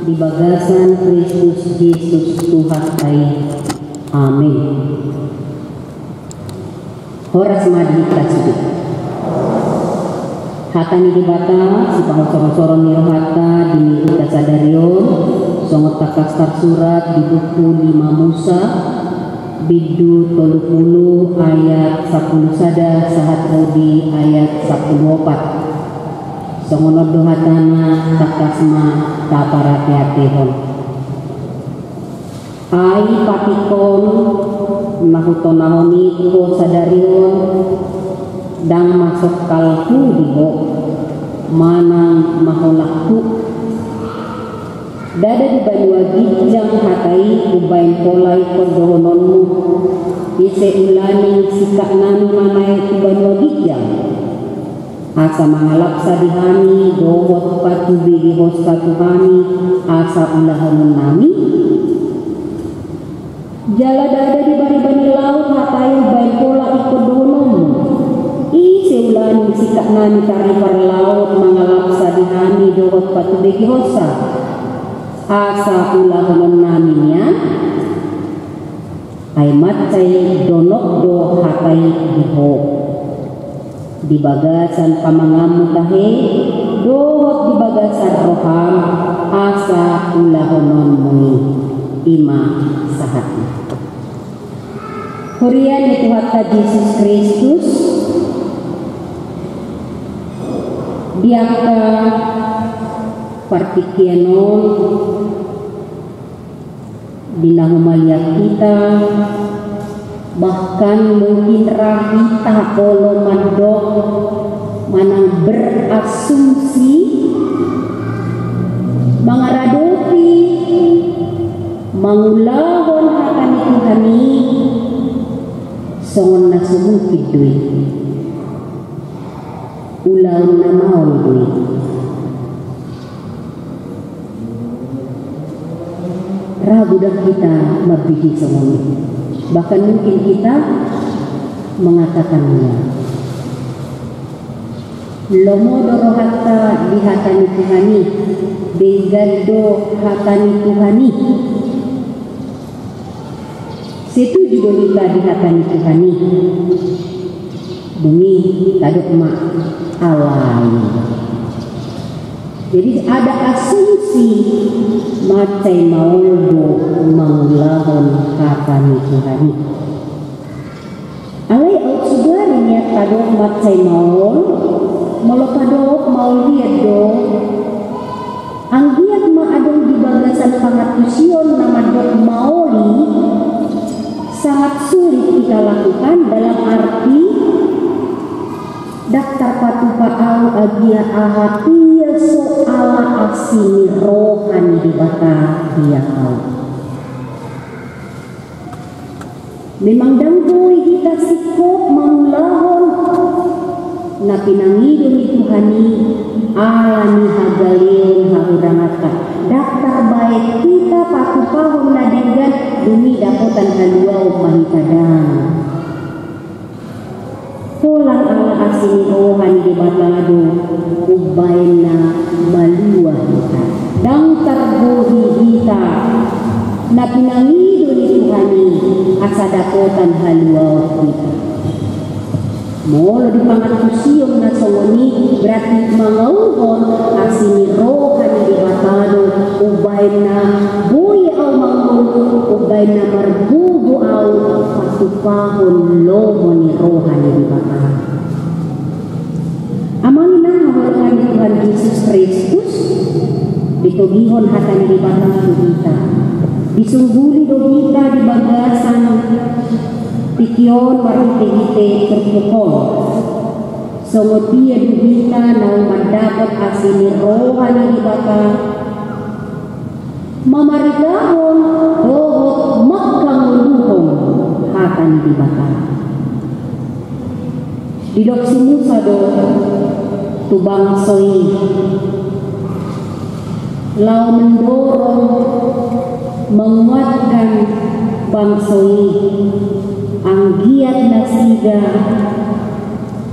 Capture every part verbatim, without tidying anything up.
Di bagasan Kristus Jesus Tuhanta i. Amin. Horas ma di hita sude. Hata ni Debata sipangosorosor ni rohanta di mingguta sadari on, songon tangkas tarsurat di buku lima Musa, bindu tolu pulu ayat sampulu sada sahat ro di ayat sampulu opat. Songon on do hatana, tangkas ma taparateatehon. Ai patik on na hutonahon i tu ho sadari on, ndang masokal hu di ho manang maholak hu. Ndada di banua ginjang hata i umbaen pola ingkon dohononmu. Ise ulaning singkat nami manaek tu banua ginjang, asa mangalapsa di hami dohot patubegehonsa tu hami, asa ulahonon nami? Jala ndada di bariba ni laut hata i umbaen pola ingkon dohononmu. Ise ulaning singkat nami taripar laut mangalapsa di hami dohot patubegehonsa, asa ulahonon nami nian? Ai mansai donok do hata i di ho, di bagasan pamanganmu tahe dohot di bagasan roham, asa ulahononmu i. I ma sahatna. Huria ni Tuhanta Jesus Kristus, di angka partingkian on, di na humaliang hita, bahkan mungkin ra hita olo mandok manang berasumsi mangaradopi mangulahon hata ni Tuhan i songon na so mungkin do i. Ulaon na maol do i. Ragu dah hita mambege songon i. Bahkan mungkin hita mengatakan, ya, lomo do rohanta di hata ni Tuhan i, denggan do hata ni Tuhan i. Setuju do hita di hata ni Tuhan i. Dung i tadok ma alai. Jadi ada asumsi mansai maol do mangulahon hata ni Tuhan i. Alai aut sugari nian tadok mansai maol, molo tadok maol nian do. Anggiat ma adong di bagasan pangantusion na mandok maol i, sangat sulit kita lakukan, dalam arti ndang tarpatupa au agia aha ia so ala asi ni roha ni Debata ia au. Memang ndang boi hita singkop mangulahon na pinangido ni Tuhan i ala ni hagaleon hahuranganta. Ndang tarbaen hita patupahon na denggan, dung i dapotan haluaon ma hita, ndang. Holan ala asi ni roha ni Debata do umbaen na malua hita. Ndang tarbohi hita na pinangido ni Tuhan i asa dapotan haluaon hita. Molo di pangantusion na songon i, berarti mangauhon asi ni roha ni Debata do umbaen na boi au mangolu, umbaen na margogo au patupahon lomo ni roha ni Debata. Amang inang na hinaholongan ni Tuhan Jesus Kristus, ditogihon hata ni Debata tu hita. Disungguli do hita di bagasan tingki on marhitehite turpuk on. Songon dia do hita naung mandapot asi ni roha ni Debata, mamaritahon dohot manghangoluhon hata ni Debata. Didok si Musa do tu bangso i, laho mendorong, menguatkan bangso i, anggiat nasida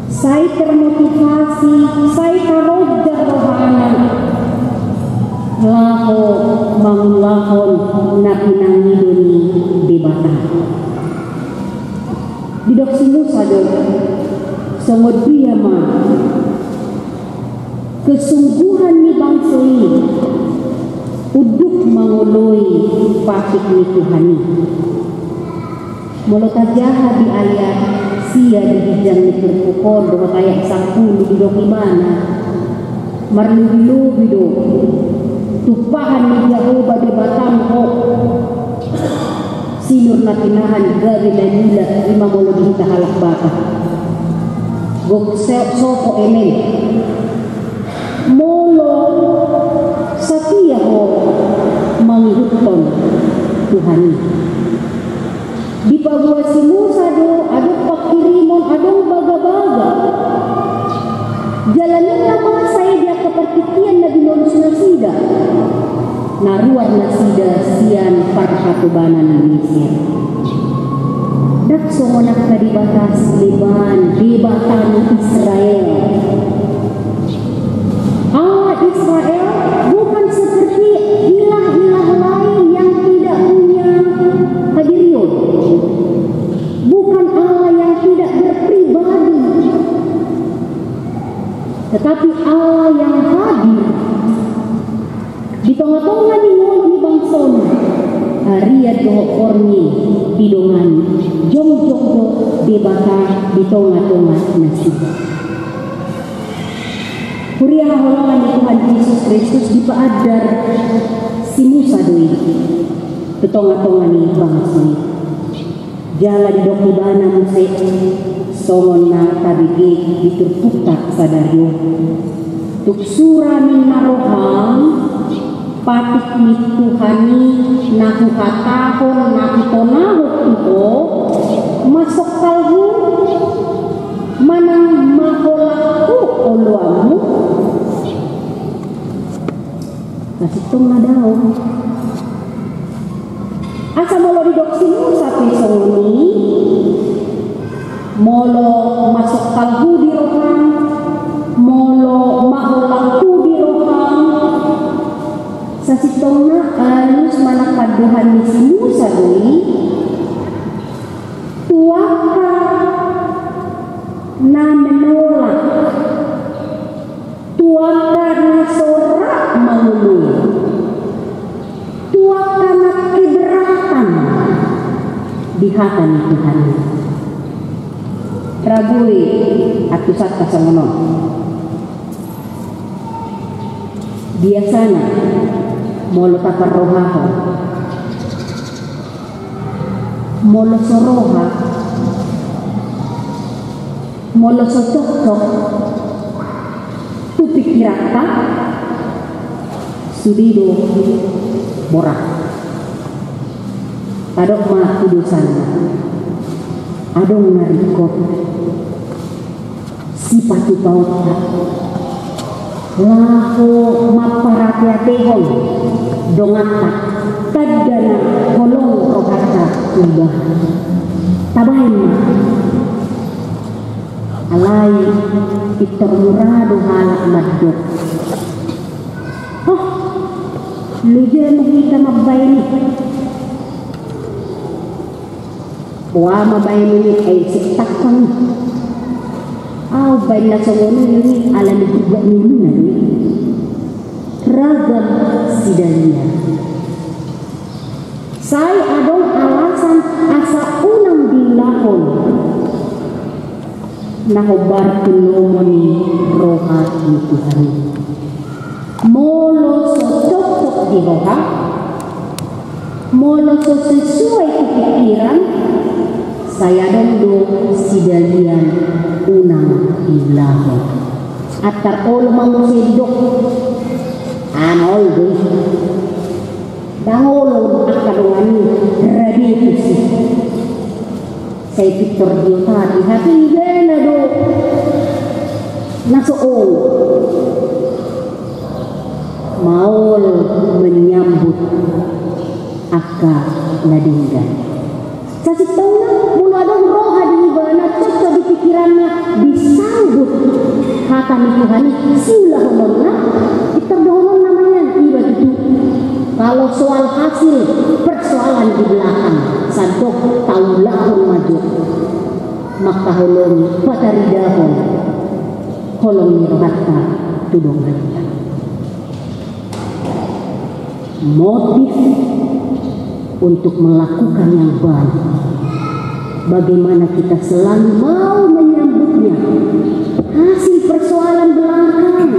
sai termotivasi, sai tarojar rohana. laho mangulahon na pinangido ni Debata. Didok si Musa do, songon dia ma kesungguhan ni bangso i unduk mangoloi patik ni Tuhan i. Molo tajaha di ayat sia di ginjang ni turpuk on dohot ayat sampulu, didok ibana, marlobi-lobi do tumpahan ni Jahowa Debatam ho, sinur na pinahan gabe na nilak, ima molo di hita halak Batak. Gok se-, sopo emen. Molo satia ho mangihuthon Tuhan i. Dipaboa si Musa do adong pangkirimon, adong bagabaga. Jala nunga masa i di angka partingkian na binolus nasida, na ruar nasida sian parhatobanan ni Mesir. Ndang songon angka debata sileban, debata ni Israel. Allah Israel bukan seperti ilah-ilah lain yang tidak punya pendirian. Bukan Allah yang tidak berpribadi, tetapi Allah yang hadir di tonga-tonga ni ngolu ni bangsona. Arian dohot borngin didongani, jongjong do Debata di tonga-tonga nasida. Huria haholongan ni Tuhan Jesus Kristus, dipaandar si Musa do i tu tonga-tonga ni bangso i. Jala didok ibana muse, songon na tabege di turpukta sadari on. Tung sura ninna roham, patik ni Tuhan i na huhatahon na hutonahon tu ho, masongkalhu manang maholanghu oloanmu? Sasintongna daong. Asa molo didok si Musa pe songon i, molo masongkalhu di roham, molo maholanghu di roham, sasintongna alus manang pandohan ni si Musa do i tu angka na menolak, tu angka na so ra mangoloi, tu angka na keberatan di hata ni Tuhan i. Ra boi antusanta songon on. Biasana molo taparrohahon, molo so roha, molo so cocok tu pingkiranta, sude do borat. Tadok ma tu dosana. Adong na ringkot sipatupaonta laho mamparateatehon donganta, tanda na holong rohanta tu ibana. Tabaen ma. Alai pintor mura do halak mandok, oh, loja ma hita mambaen i. Boha ma baen i, ai sitangkang. Au baen na songon i, alani tubuan ni uluna do i. Ragam sidalian. Sai adong alasan asa unang diulahon na hombar tu lomo ni roha ni Tuhan i. Molo so cocok di roha, molo so sesuai tu pingkiran, sai adong do sidalian unang diulahon. Antar olo ma muse didok, ah, maol do i. Ndang olo angka dongan i rade tusi. Sai pintor diotari, hape ibana do na so olo. Maol menyambut angka na denggan. Sasintongna molo adong roha di ibana, cocok di pingkiranna, disambut hata ni Tuhan i, siulahononna, pintor dohononna ma nian, iba tutu Kalau soal hasil persoalan di belakang, santok taulahon ma jo, mangkaholongi, pataridahon holong ni rohanta tu donganna. Motif untuk melakukan yang baik, bagaimana kita selalu mau menyambutnya. Hasil persoalan belakang.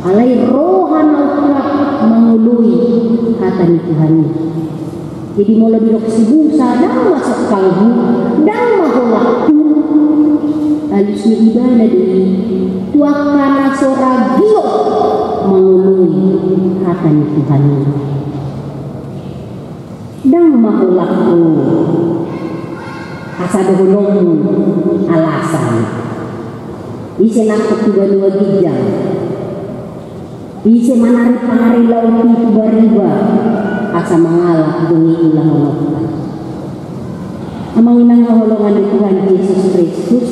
Alai roha na ungkap mangoloi hata ni Tuhan i. Jadi molo didok si Musa, ndang ma songkalhu, ndang ma holanghu. Alus ni ibana do i, tu angka na so ra giot mangoloi hata ni Tuhan i. Ndang ma holanghu, asa dohononmu alasan. Ise nangkok tu banua ginjang. Ise manari pari laut i tu bariba, asa mangalap dung i ulahononta. Amang inang haholongan ni Tuhan Jesus Kristus,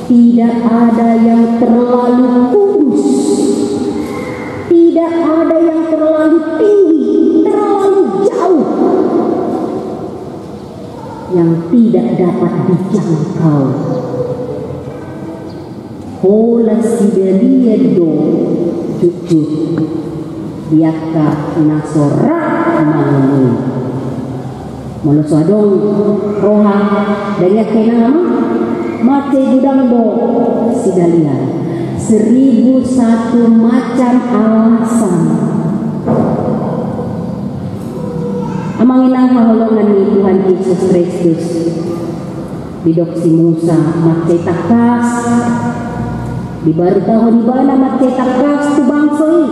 tidak ada yang terlalu kudus, tidak ada yang terlalu tinggi, terlalu jauh yang tidak dapat dijangkau. Holan sidalian do jotjot di angka na so ra mangoloi. Molo so adong roha, dariak kena nama, mace gudang do sidalian. Seribu satu macam alasan. Amang inang haholongan ni Tuhan Jesus Kristus. Didok si Musa mansai tangkas, dibarita ibana mansai tangkas tu bangso i.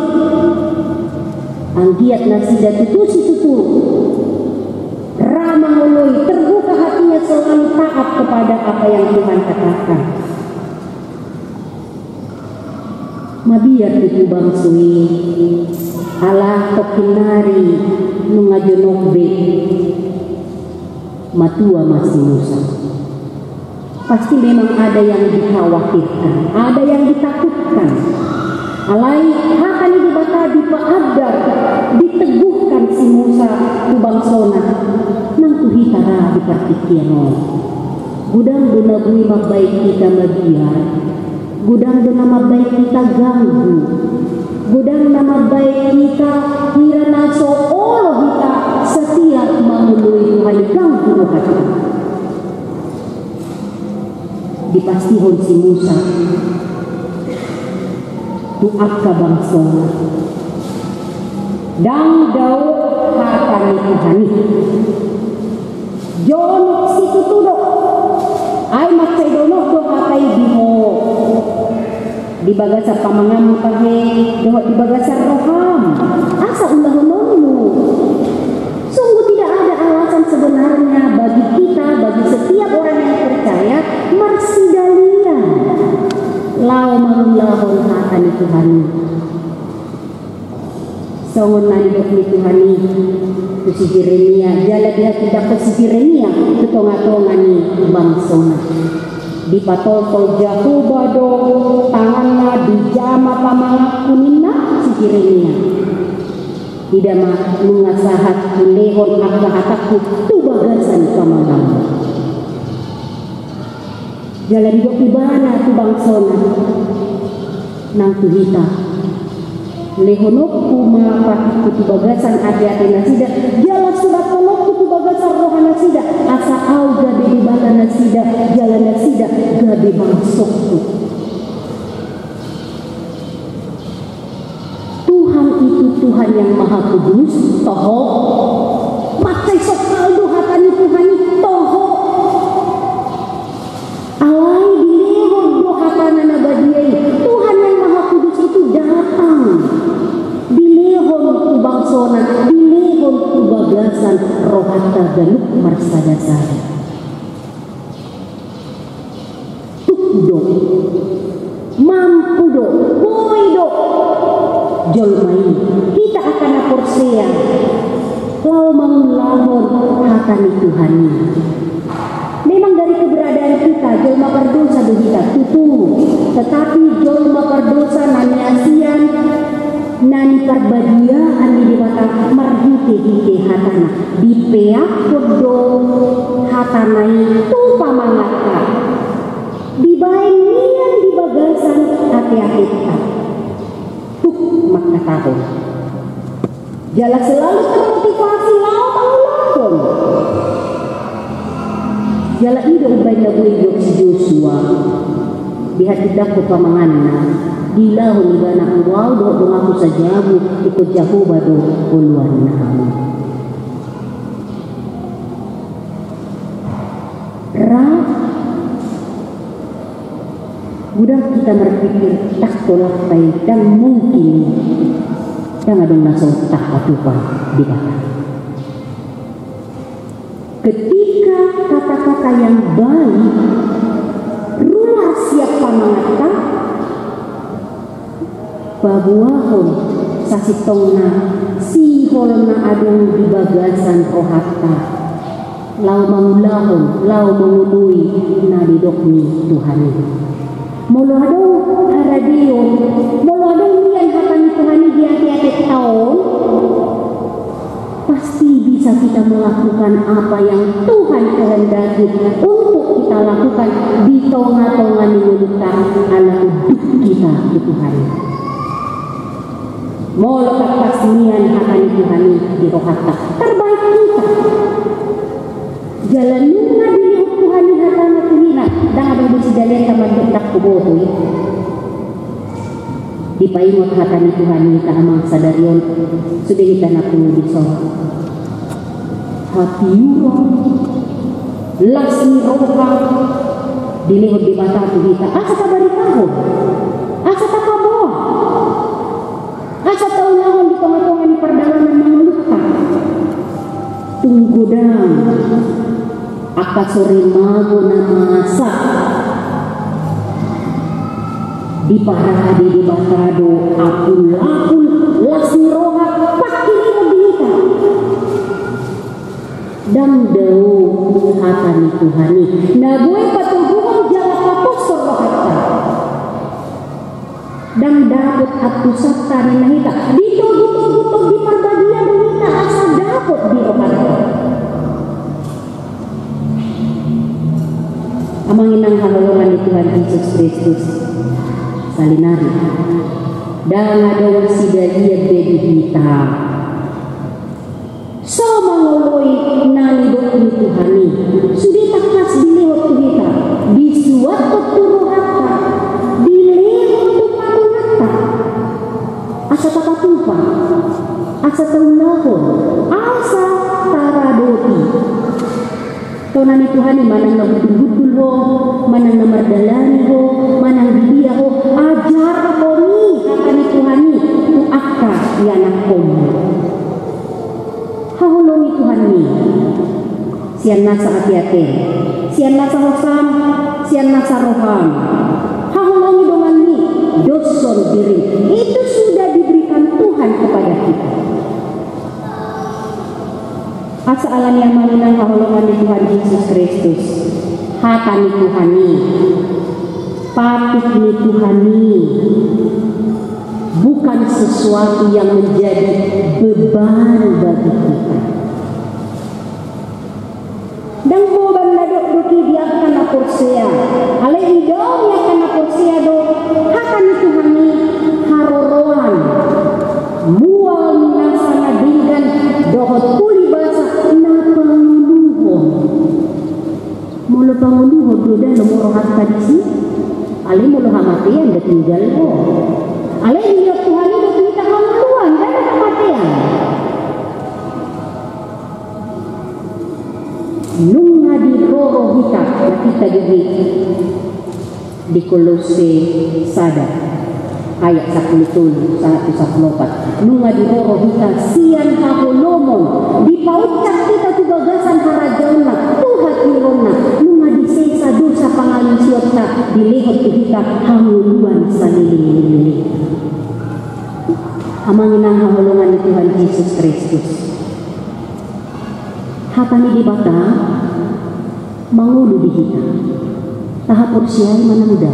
Anggiat nasida tutu situtu ra mangoloi, terbuka hatinya, selalu taat kepada apa yang Tuhan katakan. Mabiar do tu bangso i, ala tongkin nari nunga jonok be. Matua ma si Musa. Pasti memang ada yang dikhawatirkan, ada yang ditakutkan. Alai hata ni Debata dipaandar, diteguhkan si Musa tu bangsona. Nang tu hita ra di partingkian on. Godang do na boi mambahen hita mabiar. Godang do na mambahen hita ganggu. Godang na mambahen hita hira na so olo hita satia mangoloi Tuhan i, ganggu rohanta. Dipastihon si Musa tu angka bangsona. Ndang dao hata ni Tuhan i. Jonok situtu do. Ai mansai jonok do hata i di ho. Di bagasan pamanganmu tahe, dohot di bagasan roham. Asa ulahononmu. Sungguh tidak ada alasan sebenarnya bagi kita, bagi setiap orang yang percaya, marsidalian laho mangulahon hata ni Tuhan i. Songon na nidok ni Tuhan i tu si Jeremia, jala dihatindangkon si Jeremia tu tongatonga ni bangsona. Dipatoltol Jahowa do tanganna di jama pamanganku, ninna si Jeremia. Ida ma, nunga sahat hulehon angka hatangku tu bagasan pamanganmu. Jala didok ibana tu bangsona, nang tu hita. Lehononku ma patikku tu bagasan ateate nasida, jala sudathononku tu bagasan roha nasida, asa ahu gabe Debata nasida, jala nasida gabe bangsongku. Tuhan itu Tuhan yang Maha Kudus, toho. Mansai songkal do hata ni Tuhan i, toho. Alai dilehon do hatana na badia i. Tuhan yang Maha Kudus itu datang. Dilehon tu bangsona, dilehon tu bagasan rohanta ganup marsadasada. Tuk do, mampu do, boi do jolma i, hita angka na porsea, laho mangulahon hata ni Tuhan i. Memang dari keberadaan kita, jolma pardosa do hita, tutu. Tetapi jolma pardosa na niasian, na Parbadiaan ni Debata marhite-hite hatana, dipeakhon do hatana i tu pamanganna. Dibaen nian di bagasan ate-atenta. Tuk mangkatahon. Jala selalu termotivasi laho mangulahon. Jala i do umbaen na boi didok si Josua, dihatindangkon pamanganna, diulahon ibana, "Au do donganku sajabu, ingkon Jahowa do oloanna hamu." Ra, mudah kita marpikir, tak tolak bai, dan mungkin, dan adong na so tak patupa Debata. Ketika kata-kata yang baik ruar sian pamanganta, paboahon sasintongna sihol na adong di bagasan rohanta, laho mangulahon, laho mangoloi na nidok ni Tuhan i. Molo adong haradeon, molo adong nian hata ni Tuhan i di ate-atenta on, pasti bisa kita melakukan apa yang Tuhan kehendaki untuk kita lakukan di tonga-tonga ni ngolunta, ala unduk hita tu Tuhan i. Molo tangkas nian hata ni Tuhan i di rohanta, tarbaen hita. Jala nunga dilehon Tuhan i hatana tu hita, ndang adong be sidalianta mandok ndang huboto i. Dipaingot hata ni Tuhan i tu hita amang sadari on, sude hita na pungu dison. Hatiuron, las ni roha, dilehon Debata tu hita, asa tabaritahon, asa tapaboa, asa taulahon di tonga-tonga ni pardalanan ni ngolunta. Tung godang angka sorimago na masa diparade Debata do apul-apul las ni roha pangkirimon di hita. Ndang dao hata ni Tuhan i na boi patoguhon jala paposhon rohanta. Ndang dapot antusanta ninna hita, ditogu-togu Tondi Parbadia do hita asa dapot di rohanta. Amang inang haholongan ni Tuhan Jesus Kristus, saonari ndang adong sidalian be di hita so mangoloi na nidok ni Tuhan i. Sude tangkas dilehon tu hita, disuathon tu rohanta, dilehon tu pamanganta, asa tapatupa, asa taulahon, asa taradoti. Tona ni Tuhan i, manang na hundul-hundul ho, manang na mardalani ho, manang di dia ho, ajarhon i hata ni Tuhan i tu angka ianakhonmu. Haholongi Tuhan i sian nasa ate-atem, sian nasa hosam, sian nasa roham. Haholongi donganmi, doshon dirim. Itu sudah diberikan Tuhan kepada kita. Asa alani i, amang inang haholongan ni Tuhan Jesus Kristus, hata ni Tuhan i, patik ni Tuhan i bukan sesuatu yang menjadi beban bagi kita. Ndang beban na dokdok i di angka na porsea. Alai idaon ni angka na porsea do hata ni Tuhan i haroroan, mual ni nasa na denggan dohot uli basa na pangoluhon. Molo pangoluhon do, ndang lomo rohanta disi. Alai molo hamatean, nda tinggal ho. Alai dilehon Tuhan i do tu hita hangoluan, ndang hamatean. Nunga diroro hita, na hita diri di Kolosse sada ayat sampulu tolu sahat tu sampulu opat. Nunga diroro hita sian haholomon, dipaunsat hita tu bagasan harajaonna, tu hatiuronNa, nunga disesa dosa pangalusionta, dilehon tu hita hangoluan saleleng ni leleng. Amang inang haholongan ni Tuhan Jesus Kristus. Hata ni Debata mangolu di hita. Tahaporseai manang nda,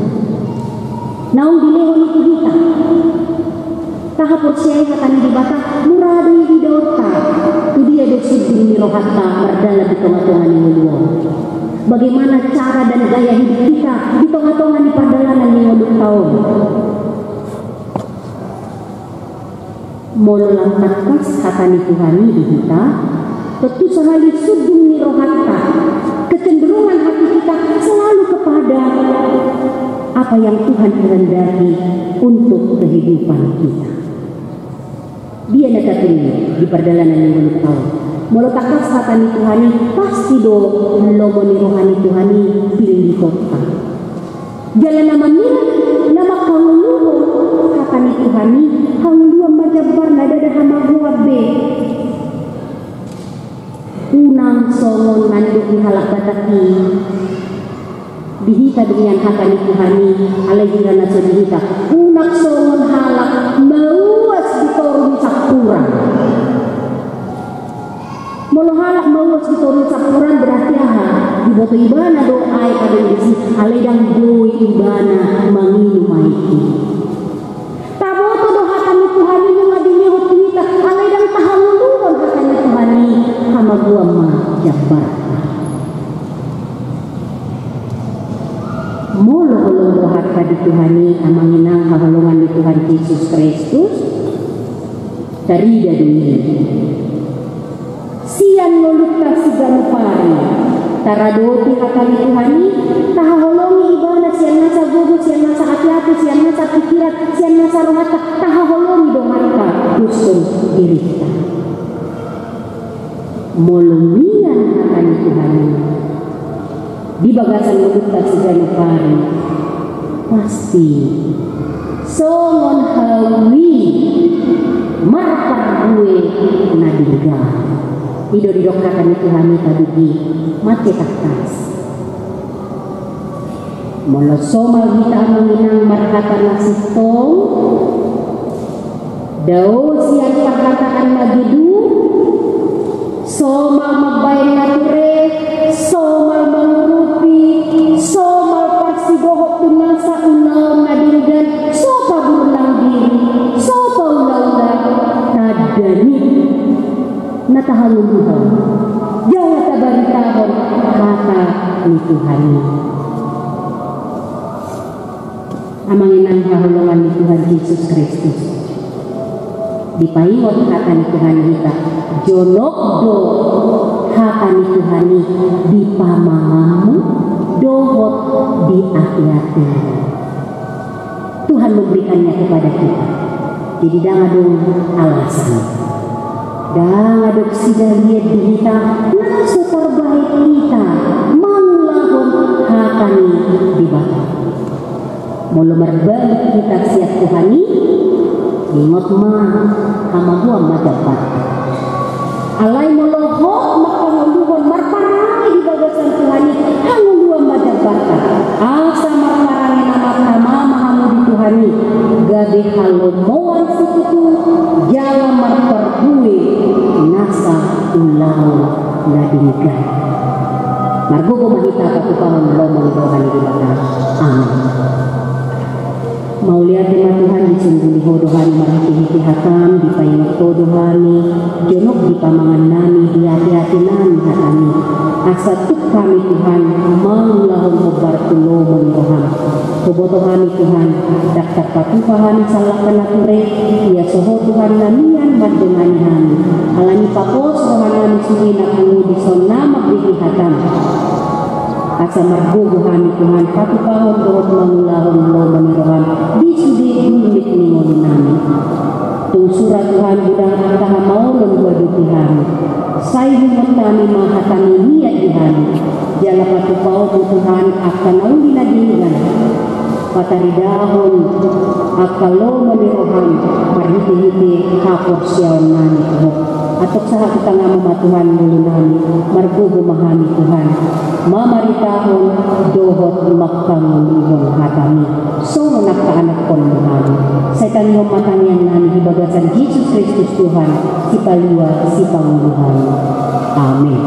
naung dilehon i tu hita. Tahaporseai hata ni Debata, mura do i didaonta. Tu dia do sundung ni rohanta mardalan di tonga-tonga ni ngolu on? Bagaimana cara dan gaya hidup kita di tonga-tonga ni pardalanan ni ngolunta on? Molo lam tangkas hata ni Tuhan i di hita, tontu sahali sundung ni rohanta, kecenderungan hati kita selalu kepada apa yang Tuhan kehendaki untuk kehidupan kita. Dia na tatuli di pardalanan ni ngolunta on. Molo tangkas hata ni Tuhan i, pasti do lomo ni roha ni Tuhan i pilihonta. Jala na maminang, na mangkangoluhon hata ni Tuhan i, hangoluan ma jambarna, ndada hamagoan be. Unang songon na nidok ni halak Batak i. Di hita do nian hata ni Tuhan i, alai hira na so di hita. Unang songon halak mauas di toru ni sampuran. Molo halak mauas di toru ni sampuran berarti aha? Diboto ibana do aek adong disi, alai ndang boi ibana manginum aek i. Taboto do hata ni Tuhan i nunga dilehon tu hita, alai ndang tahangoluhon hata ni Tuhan i, hamagoan ma jambarna. Molo holong rohanta di Tuhan i, amang inang haholongan ni Tuhan Jesus Kristus, tarida do i. Sian ngolunta siganup ari, taradoti hata ni Tuhan i, tahaholongi ibana sian nasa gogo, sian nasa ateate, sian nasa pikiran, sian nasa rohanta, tahaholongi do hata doshon dirinta. Molo mian hata ni Tuhan i di bagasan ngolunta siganup ari, pasti songon hau i marparbue na denggan. I do didok hata ni Tuhan i, tadugi mate tangkas. Molo somal hita, amang inang, marhata na sintong, dao sian parhataan na geduk, somal mambaen na ture, somal mangurupi, somal parsidohot tu nasa ulaon na denggan, so paburnang diri, so paula-ula, tanda ni na tahangoluhon jala tabaritahon hata ni Tuhan i. Amang inang haholongan ni Tuhan Jesus Kristus, dipaingot hata ni Tuhan i hita, jonok do hata ni Tuhan i di pamanganmu dohot di ateatemu. Tuhan memberikannya kepada kita. Jadi ndang adong alasan, ndang adong sidalian di hita na so tarbahen hita mangulahon hata ni Debata. Molo marbalik hita sian Tuhan i, ingot ma, hamagoan ma jambarta. Alai molo hot mangkangoluhon marparange di bagasan Tuhan i, hangoluan ma jambarta. Asa marparange na martama ma hamu di Tuhan i, gabe halomoan situtu jala marparbue nasa ulaon na denggan. Margogo ma hita patupahon lomo ni roha ni Debata. Amin. Mauliate ma Tuhan, disunduli Ho do hami marhitehite hataM, dipaingot Ho do hami, jonok di pamangannami, di ateatenami hataMi. Asa tuk hami Tuhan mangulahon hombar tu lomo ni rohaM. Huboto hami Tuhan, ndang tarpatupa hami sian angka na ture, ia so Ho Tuhan na mian mandongani hami. Alani i pos rohanami sude na pungu dison na mambege hataM. Asa margogo hami Tuhan patupahon dohot mangulahon lomo ni rohaM di sude gulmit ni ngolunami. Tung sura Tuhan godang angka hamaolon Huadopi hami. Sai ingot hami ma hataMi mian di hami. Jala patupahon Ho Tuhan angka na uli na denggan. Pataridahon angka lomo ni rohaM marhitehite haporseaonnami tu Ho. Antong sahat tu tanganMu ma Tuhan ngolunami, margogo ma hami Tuhan mamaritahon dohot mangkangoluhon hataMi songon angka anakkon ni hami. Sai tangihon ma tangiangnami di bagasan Jesus Kristus Tuhan, Sipalua Sipangolu hami. Amin.